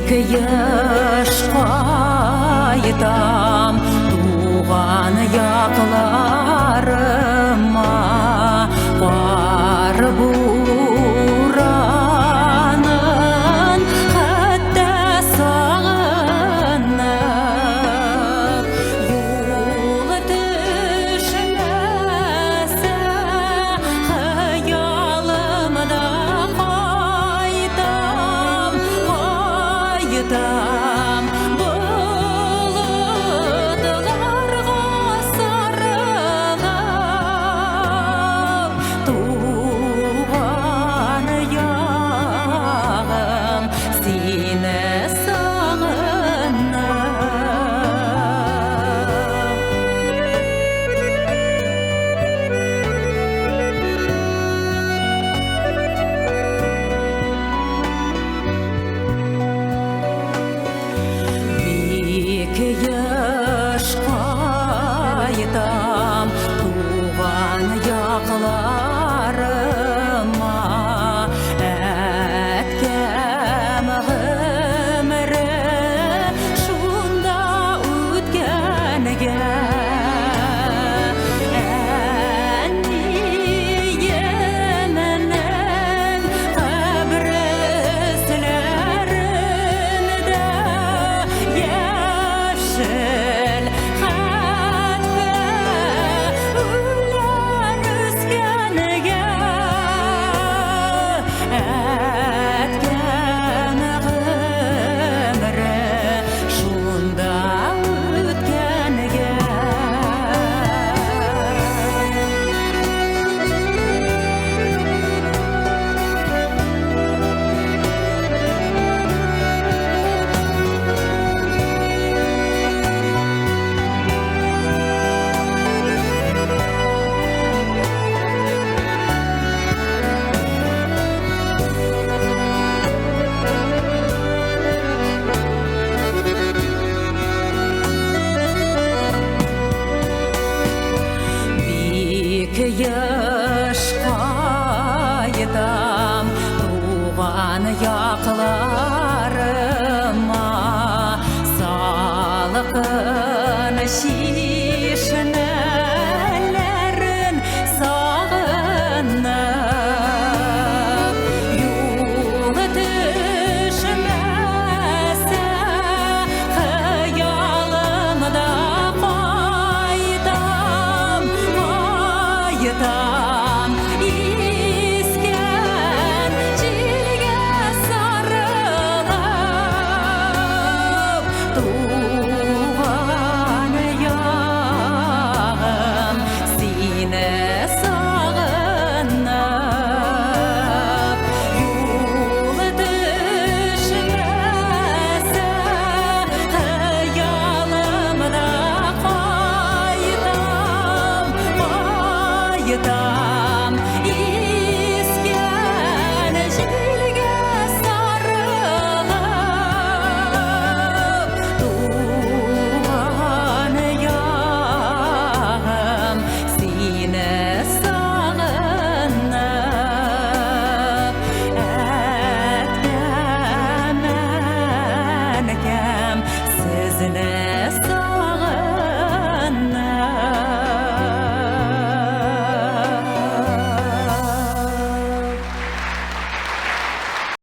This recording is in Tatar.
Бик еш кайтам туган якларыма, кар буранын хәтта сагынып, юл төшмәсә, хыялымда кайтам, кайтам, болытларга сарылып, туган ягым, сине сагынып. Бик еш кайтам туган якларыма, әткәм гомере шунда үткәнгә. Әниемнең кабре өсләрендә яшел хәтфә үлән үскәнгә. Әткәм гомере шунда үткәнгә. Бик еш кайтам туган якларыма, салкын җил